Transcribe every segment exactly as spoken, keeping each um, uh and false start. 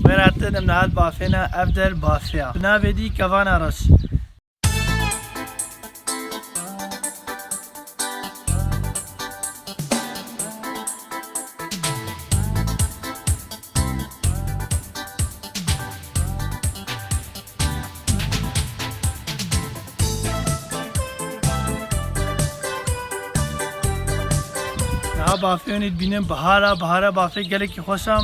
Xêr hatin, em niha li bafê ne, ev der bafê ya. Bi navê dî Kevana Reş. Niha bafê hûn ê dibînin, bihar e, bihar e, bafê gelekî xweş e.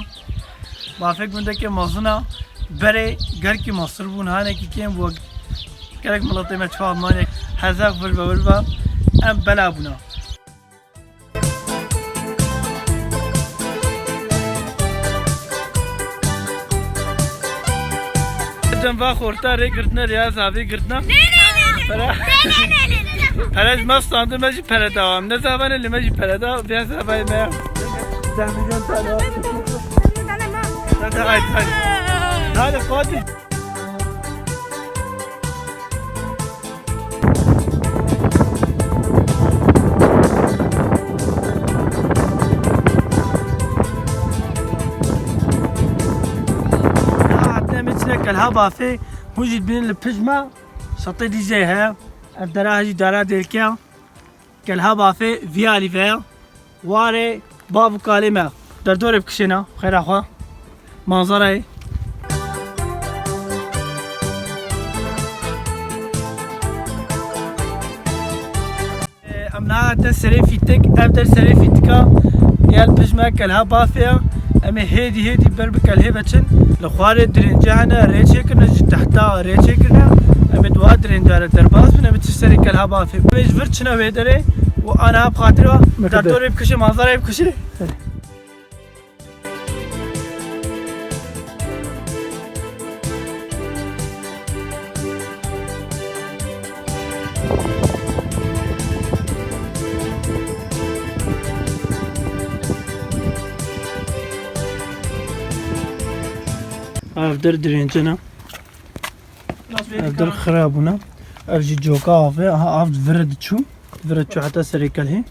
Bafê gundekê mezin e, berê gelkî mestir bûn, hanekî kêm bû. Gelek miletê me çawa mane, hezek vir be vir be, em bela bûne. Dem va xorta rê girtine, rêya zavê girtine. Pere. Pere ji me standin, me jî pere da. Em ne zavane, li me jî pere da. Vê zavayê me. Deh milyon tane. Hadi, hadi, hadi. Hadi, hadi. Hatine me çine Kelha Bafê, hûn jî dibînin li pij me, şatê Dîcleyê heye. Ev dera jî dara Dêlke ya. Kelha Bafê vî alî ve ya. Warê bav û kalê me. Derdorê bikişêne, xêra xwe. Manzarayê. Em niha hatin serê fîtik, ev der serê fîtika. Gel pij me Kelha Bafê ya. Em ê hêdî hêdî ber bi Kelhê ve çin. Li xwarê dirênce hene, rê çêkirine, ji tehta rê çêkirine. Em ê di wa dirênca re derbas bin, em ê çin serê Kelha Bafê. Em ê ji vir çine wê derê û aniha bi xatir ve Mekede. Derdorê bikişê, manzarayê bikişê. Ev der dirêncine. Ev der xirabûne. Ev jî coka avê. Aha, av di vir re diçû. Di vir re çû heta serê Kelhê.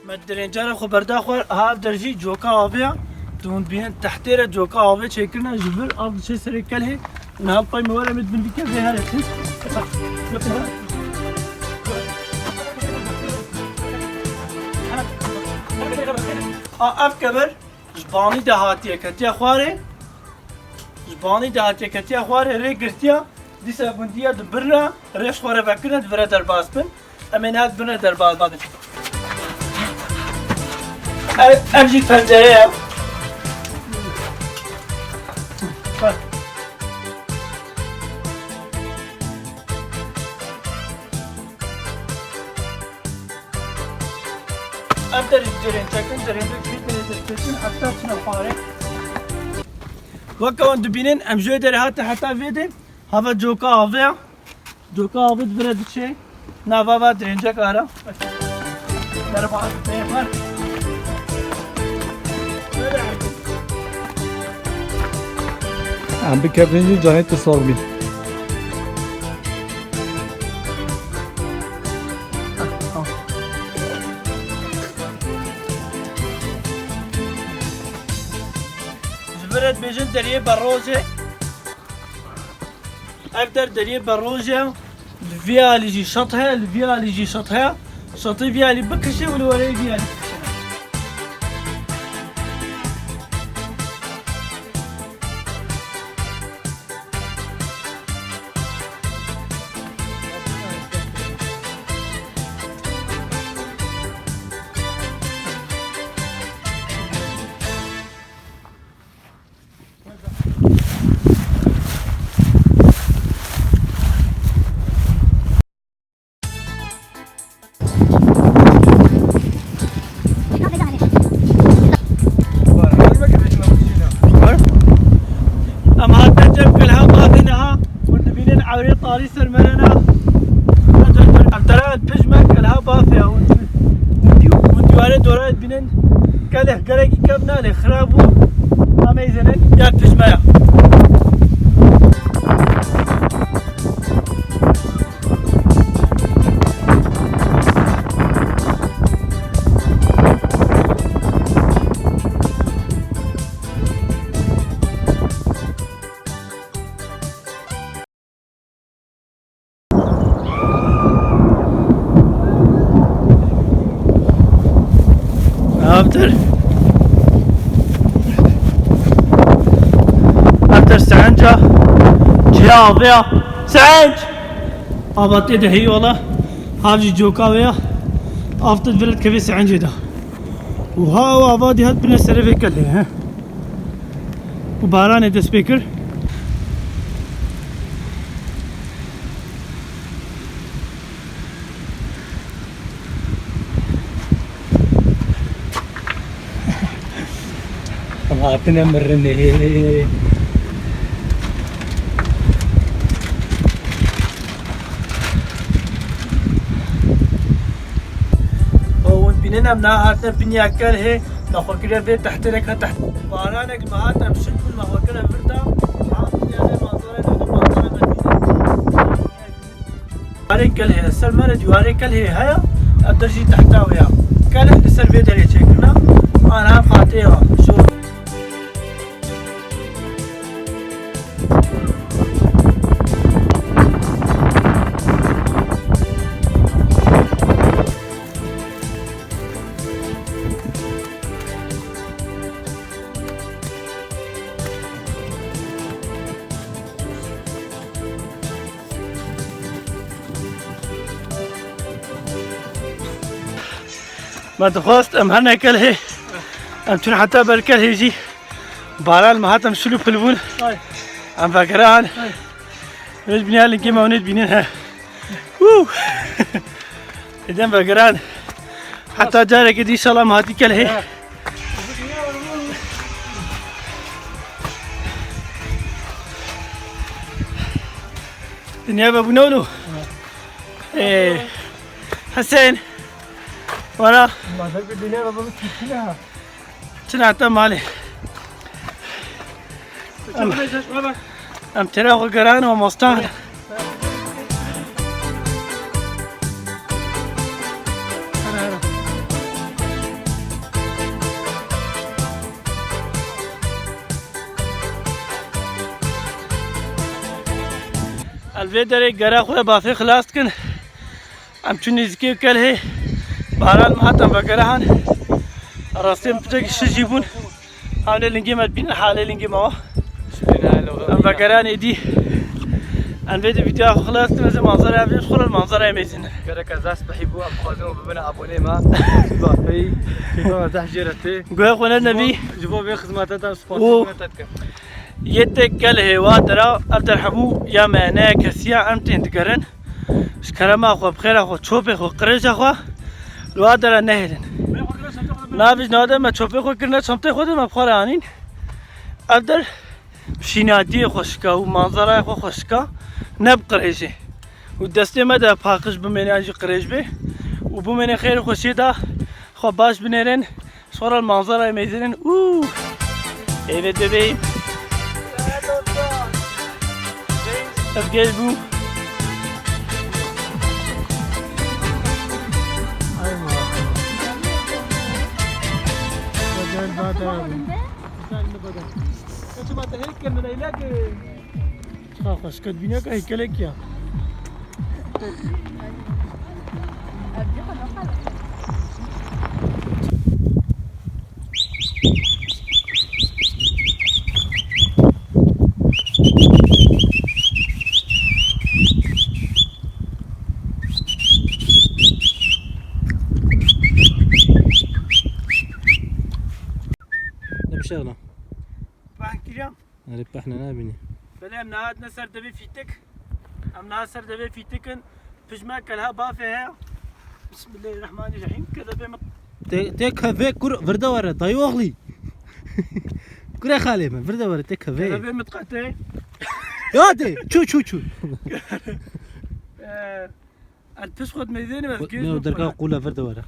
Me dirênca re xwe berda xwe, ha, ev der jî coka avê ya. Tu hûn dibînin tehtê re coka avê çêkirine, ji vir av diçe serê Kelhê. Niha pey me were, em ê di bin dike vê here çin. A, ev kevir ji banî de hatiye ketiye xwarê. Ji banî de hatiye ketiye xwarê, rê girtiye. Dîsa gundiye di bin re, rê ji xwe re vekirine, di vir re derbas bin. Em ê niha di bin re derbas bin. Ev, ev jî pencere ye. Ev der jî derên çekin, derên de jî derê derketin, heta çine xwarê. Weke wan dibînin, em ji wê derê hatin heta vê de, hava coka avê ya. Coka avê di vir re diçe. Nava va dirêncek ara. Merhaba, merhaba. Em bikevin jî canê tu sağ bî. Ji vir re dibêjin deriyê berrojê. Ev der deriyê berrojê ye. Li vî alî jî şat heye, li vî alî jî şat heye. Şatê vî alî bikişe û li wereyê vî alî bikişe. Em hatin cem Kelha Bafê niha, hûn dibînin ewrê tarî ser me re ne. Ev dera pij me Kelha Bafê ya, hûn dî-, hûn dîwarê dora dibînin. Gelek, gelekî kevn e, lê xirab bû. Ameyzene, ya pij me ya. After. After sehenca. Ciya avê ya. Sehenc! Ava tê de heyî wala. Hav jî coka wê ya. After vilet kevê sehencê de. Û ha o ava dî hat bine serê vê kelhê, he. Û baranê dest pê kir. Em hatine mirinê. Û hûn bînin em niha hatine biniya kelhê, me xwe kiriye vê tehtê, reka teht. Baranek me hat em şil bûn, me xwe kire vir de. Ha, biniya vê manzara, vê manzara me dîne. Dîwarê kelhê, ser me re dîwarê kelhê heye, ev der jî tehta wê ya. Kelh li ser vê derê çêkirine, ana ev xatê ya. Şo- Me dixwest em herne kelhê, em çûn heta ber kelhê jî. Baran me hat em şil û pil bûn. Ay. Em vegeran. Ay. Vê ji biniya lingê me hûn ê dibînin he. Wû! Êdî em vegeran. Heta carekê dî înşallah me hatî kelhê. He. Dinya ve bu ne oğlum? He. Ee, Hüseyin. Wara. Ma da bir dünya ve bu ne? Çira te malê. Em, em têra xwe geran û mostan. Li vê derê gera xwe bafê xilas dikin. Em çûn nêzîkê kelhê. Baran me hat em vegere han. Rastî em piçekî şil jî bûn. Hewlê lingê me dibînin, halê lingê me wa. Em vegeran êdî. Em vê di vîdeoya xwe xilas dikin, ez ê manzara ev jî xwe re manzara em êzînin. Gerek ez dest bihî bû, em dixwazin û bibine abonê me. Bafê, kêfa me zehf jê re tê. Guhê xwe nedine vî. Ji bo, ji bo vê xizmete te sponsor bûne te dikin. Yê tê kelhê wa dera, ev der hemû ya me ne, kesiya em tên digerin. Ji kerema xwe, bi xêra xwe, çopê xwe, qirêja xwe li wa dera nehêlin. Navê ji nava de me çopê xwe kirine çanteyê xwe de me bi xwe re anîn. Ev der şînatiyê xweşika û manzaraya xwe xweşika, ne bi qirêjê. Û destê me de paqij bimêne yan jî qirêj bê û bimêne xêr û xweşiyê de xwe baş binêrin. Sonra manzarayı meydanın. Uuu. Evet bebeğim. Hadi gel bu. Gel bak abi. Sen de bak. Kaçma da hep kendine ilerle. Çiqa xweşik e, dibîne ka heykelek ya. Ne bir şey ana. Ben gireyim. Erê pehne nabînî. Belê em niha hatine ser devê fîtik. Em niha ser devê fîtik in. Pijma kelha bafê heye. Bismillahirrahmanirrahim. Kedebê mit- Tê, tê kevê kur virde were, dayı oğlu. Kure xalê me, virde were, tê kevê. Kedebê mit qetê. Ya de, çu, çu, çu. Ee, El pis xwe dimeyzênê ve Ne o derga qûle vir de were.